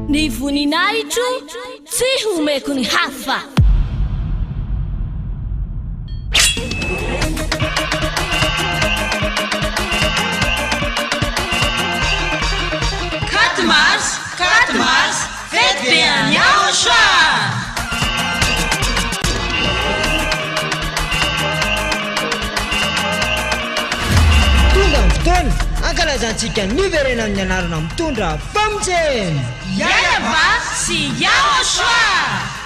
Ny voninahitro tsy homeko ny hafa. Quatre mars, quatre mars, fety be an'i Yahoshua! Tonga ny fotoana hankalazantsika ny niverenan'ny anarana mitondra famonjena! Yahweh sy Yahoshua!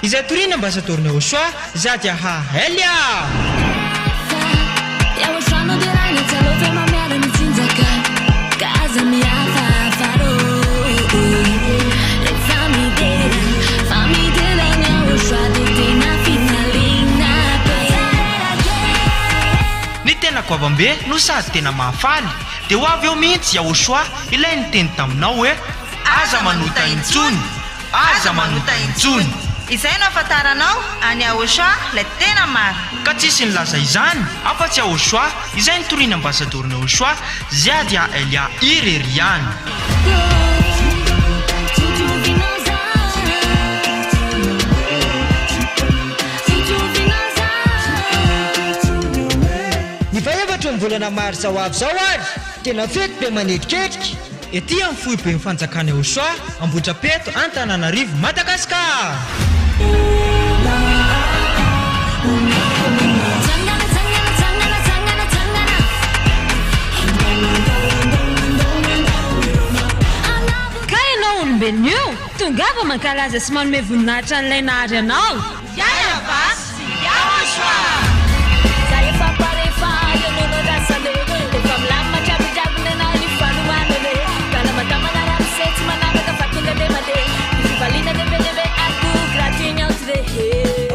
Izay toriana Ambasadaoron'i Yahoshua, Zadiaha Elia! Ny tena goavambe no sady tena mahafaly dia ho avy eo mihitsy Yahoshua ilay niteny taminao hoe aza manota intsony, aza manota intsony. Izay no ahafantaranao an'i Yahoshua ilay tena marina. Ka tsisy nilaza izany afa-tsy Yahoshua izay nitorian'ny ambasadaoron'i Yahoshua Ziadia Elia irery ihany. Ny fahefatry ny volana marsa ho avy izao ary tena fety be manetriketrika. Ety amin'ny foiben'ny fanjakana Eosoa, Ambohidrapeto, Antananarivo, Madagasikara. Ka ianao olombelona io, tongava mankalaza sy manome voninahitra an'ilay nahary anao. Yahweh sy Yahoshua! Za efa pare fa eo no nandrasana e Efa milamina hatramin'ny nenah ny fanomanana e Kalamadamana ramose tsy manavaka fa tonga de mandeha Ny fifaliana de be dia be ary koa gratuit ny entrée he.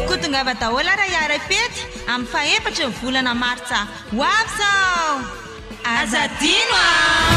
Koa tongava daholo ary hiara fety amin'ny fahefatry ny volana martsa ho avy zao! Aza adino a!